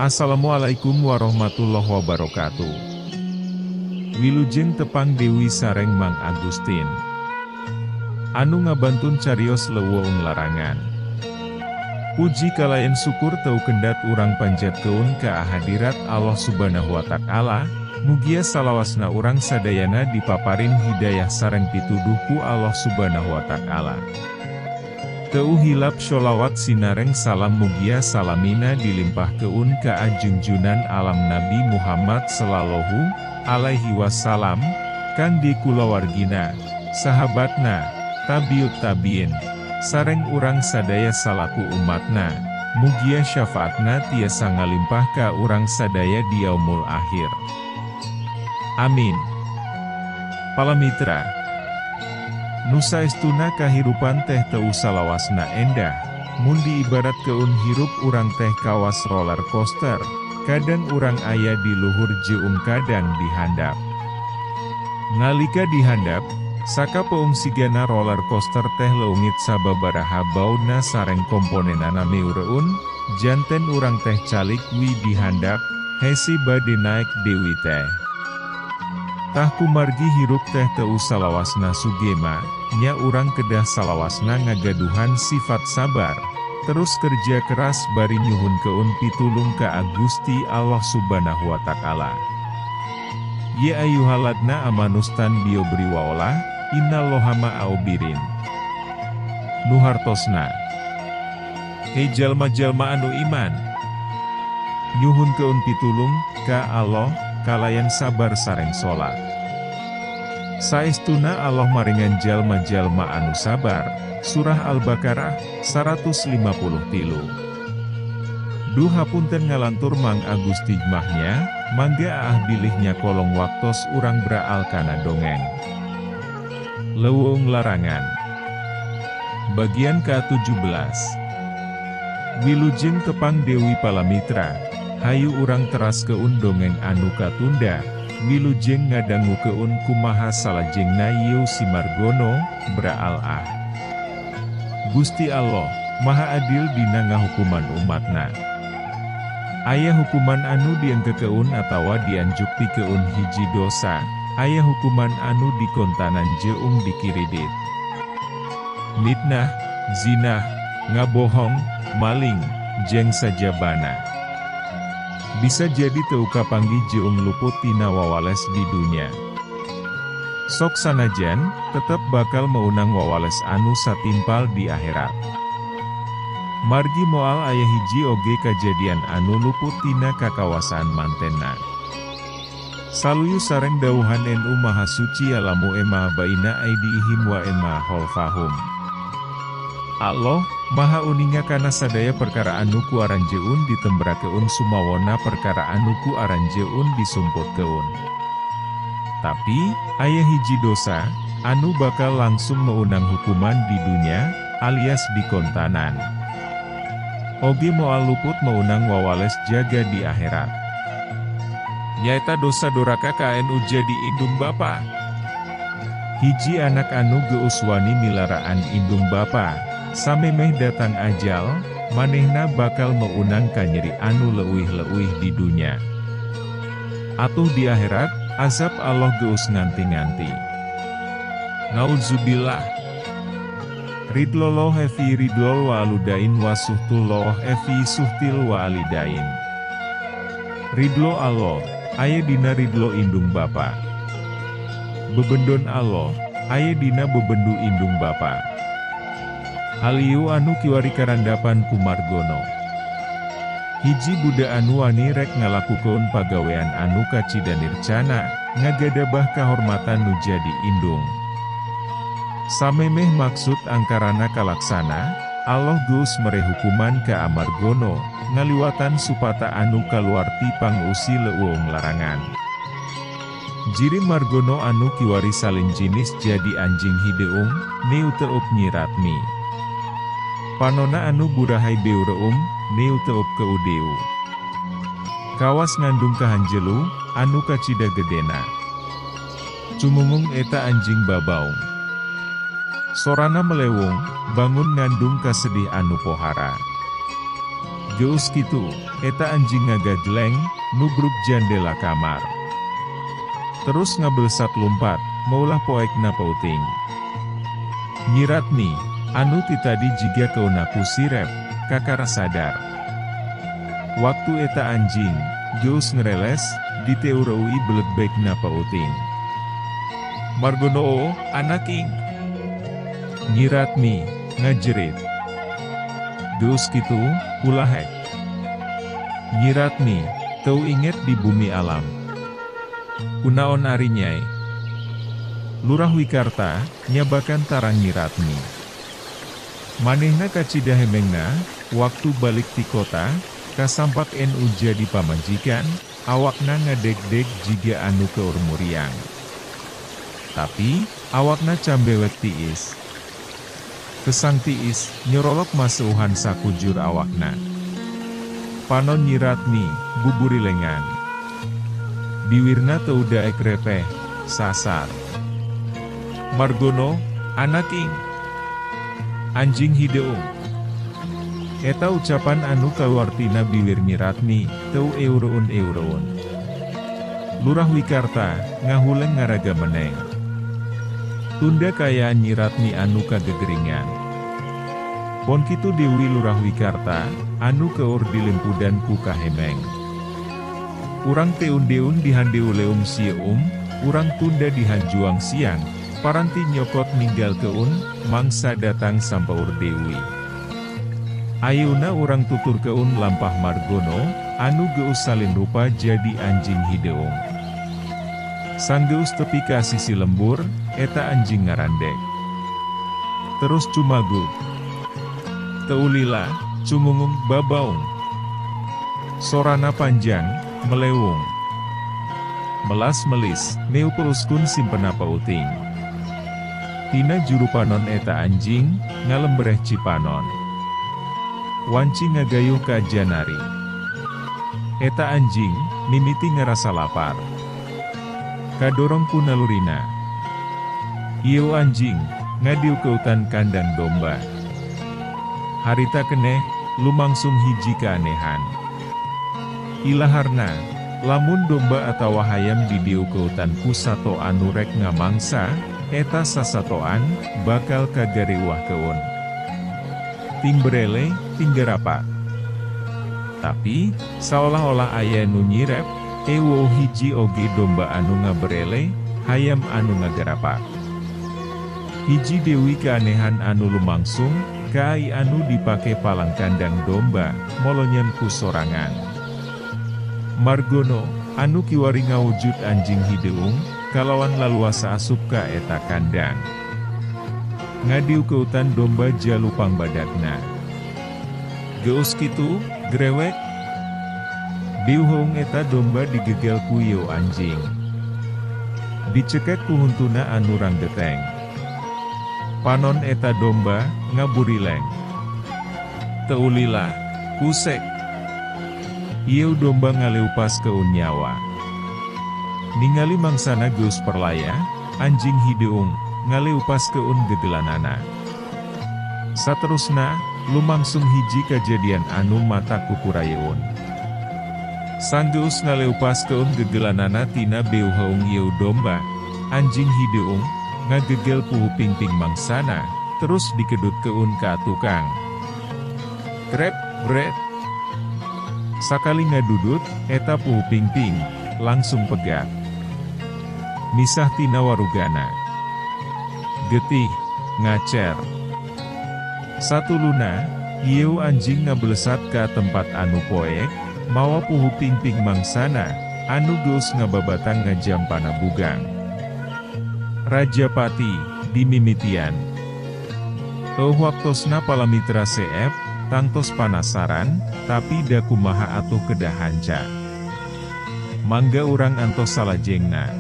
Assalamualaikum warahmatullahi wabarakatuh. Wilujeng tepang Dewi sareng Mang Agustin. Anu ngabantun carios leuweung larangan. Puji kalayan syukur teu kendat urang panjatkeun ka hadirat Allah Subhanahu wa Ta'ala, mugia salawasna urang sadayana dipaparin hidayah sareng pituduh ku Allah Subhanahu wa Ta'ala. Teu hilap sholawat sinareng salam mugia salamina dilimpahkeun ka ajunjunan alam Nabi Muhammad sallallahu alaihi wasallam, kangge kulawargina, sahabatna, tabiut tabiin, sareng urang sadaya salaku umatna, mugia syafaatna tiasa ngalimpah ka urang sadaya di yaumul akhir. Amin. Palamitra, nu saestuna kahirupan teh teu salawasna endah, mun diibaratkeun hirup urang teh kawas roller coaster, kadang urang aya di luhur jeung kadang di handap. Nalika di handap, sakapeung sigana roller coaster teh leungit sababaraha bauna sareng komponenana meureun, janten urang teh calik wi di handap, hesi bade naek deui teh. Tah kumargi hirup teh teu salawasna sugema, nya urang kedah salawasna ngagaduhan sifat sabar, terus kerja keras bari nyuhunkeun pitulung ka Gusti Allah Subhanahu wa Ta'ala. Ya ayyuhaladna amanustan biobri waolah, innallaha ma'aobirin. Nu hartosna, hei jalma-jalma anu iman, nyuhunkeun pitulung ka Allah, kalayan sabar sareng salat. Saestuna Allah maringan jalma-jalma anu sabar. Surah Al-Baqarah 153. Duh hapunten ngalantur Mang Agusti mahnya, mangga aah bilihnya kolong waktos urang braal kana dongeng. Leuweung Larangan Bagian ke-17. Wilujeng tepang Dewi Palamitra, hayu urang teraskeun dongeng anu katunda, wilujeng ngadangukeun kumaha salajengna Yeu si Margono, braal ah. Gusti Allah, Maha Adil dina ngahukuman umatna. Aya hukuman anu diengkekeun atawa dianjuk pikeun hiji dosa, aya hukuman anu dikontanan jeung dikiridit. Mitnah, zinah, ngabohong, maling, jeung sajabana. Bisa jadi teu kapanggih jeung luput tina wawales di dunya. Sok sanajan, tetep bakal meunang wawales anu satimpal di akhirat. Margi moal aya hiji oge kajadian anu luput tina kakawasaan mantenna. Saluyu sareng dauhan nu maha suci alamu ema baina aidiihim wa ema kholfahum. Allah, Maha uninga kana sadaya perkara anu ku aranjeun ditembrakeun sumawona perkara anu ku aranjeun disumputkeun. Tapi, aya hiji dosa, anu bakal langsung meunang hukuman di dunya, alias dikontanan. Oge moal luput meunang wawales jaga di akhirat. Nyaeta dosa doraka ka anu jadi indung bapa. Hiji anak anu geus wani milaraan indung bapa, samemeh datang ajal, manehna bakal meunang kanyeri anu leuwih-leuwih di dunya. Atuh di akhirat, azab Allah geus nganti-nganti. Nauzubillah. Ridloloh fi ridlol waludain wasuhtulloh fi suhtil walidain. Ridlo Allah, aya dina ridlo indung bapa. Bebendon Allah, aya dina bebendu indung bapa. Haliu anu kiwari karandapan ku Margono. Hiji budak anu wani rek ngalakukeun pagawean anu kacida nircana, ngagadabah kahormatan nu jadi indung. Samemeh maksud angkarana kalaksana, Allah geus mere hukuman ka Amargono, ngaliwatan supata anu kaluar ti pangusi leuweung larangan. Jiri Margono anu kiwari salin jinis jadi anjing hideung, neu teup nyiratmi. Panona anu burahai beureum, neu teup keudeu. Kawas ngandung kahanjelu, anu kacida gedena. Cumungung eta anjing babaung. Sorana melewung, bangun ngandung kasedih anu pohara. Geus kitu, eta anjing ngagajleng, nubruk jandela kamar. Terus ngabelesat lumpat, maulah poekna peuting. Nyi Ratmi, anu ti tadi jiga keuna ku sirep, kakara sadar. Waktu eta anjing, geus ngereles, diteureui belegbekna peuting. Margono, anak ing. Nyi Ratmi, ngajerit. Geus kitu, ulah hek. Nyi Ratmi, teu inget di bumi alam. Kunaon ari nyai? Lurah Wikarta, nyabakan tarang Nyi Ratmi. Manehna kacida hemengna, waktu balik ti kota, kasampak nu jadi pamajikan, awakna ngadegdeg jiga anu keur muriang. Tapi, awakna cambewek tiis. Kesang tiis, nyorolok maseuhan sakujur awakna. Panon Nyi Ratmi, buburilengan. Biwirna teu daek repeh, sasar. Margono, anak ing. Anjing hideung. Eta ucapan anu kaluar tina biwir Nyi Ratmi, teu eureun-eureun. Lurah Wikarta, ngahuleng ngaraga meneng. Tunda kayaan Nyi Ratmi anu kagegeringan. Pon kitu deui Lurah Wikarta, anu keur dilimpudan ku kahemeng. Urang teun-deun dihandeuleum sieum, urang tunda dihanjuang siang, paranti nyokot ninggalkeun, mangsa datang sampaur deui. Ayeuna urang tuturkeun lampah Margono, anu geus salin rupa jadi anjing hideung. Sanggeus tepi ka sisi lembur, eta anjing ngarandek. Terus cumagug. Teu lila, cumungung babaung. Sorana panjang, melewung. Melas-melis, neuperuskun simpena pauting. Tina juru panon eta anjing, ngalembereh cipanon. Wanci ngagayuh ka janari. Eta anjing, mimiti ngarasa lapar. Kadorong ku nalurina. Ieu anjing, ngadiu keutan kandang domba. Harita keneh, lumangsung hiji keanehan. Ilaharna, lamun domba atawa hayam didieu keutan ku sato anu rek ngamangsa, eta sasatoan, bakal kagariwah keun. Ting berele, ting gerapak. Tapi, seolah-olah aya nu nyirep, ewo hiji oge domba anu ngaberele, hayam anu ngagerapak. Hiji deui keanehan anu lumangsung, kai anu dipake palang kandang domba, molonyen ku sorangan. Margono, anu kiwari ngawujud anjing hideung, kalawan laluasa asup ka eta kandang. Ngadiu keutan domba jalupang badagna. Geus kitu, grewek. Diuhung eta domba digegel ku ieu anjing. Dicekek ku huntuna anu ranggeteng. Panon eta domba, ngaburileng. Teu lila, kusek. Ieu domba ngaleupas keun nyawa. Ningali mangsana geus perlaya, anjing hideung, ngaleupas keun gegelanana. Saterusna, lumangsung hiji kajadian anu mata kukurayeun. Sanggeus ngaleupas keun gegelanana tina beuheung ieu domba, anjing hideung, ngagegel puhu pingping mangsana, terus dikedut keun ka tukang. Krep, bret. Sakali ngadudut, eta puhu pingping, langsung pegat. Misah tina warugana. Getih, ngacer. Satuluna, ieu anjing ngabelesat ka tempat anu poek, mawa puhu pingping mangsana, anu geus ngababatang ngajampana bugang. Rajapati, dimimitian. Teu waktosna palamitra CF, tangtos panasaran, tapi da kumaha atuh kedah hanca. Mangga urang antos salajengna.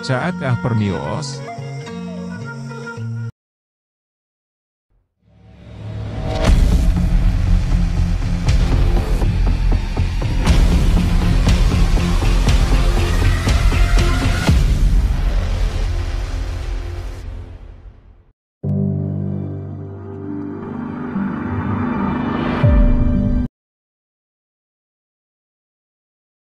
Caak ah permios.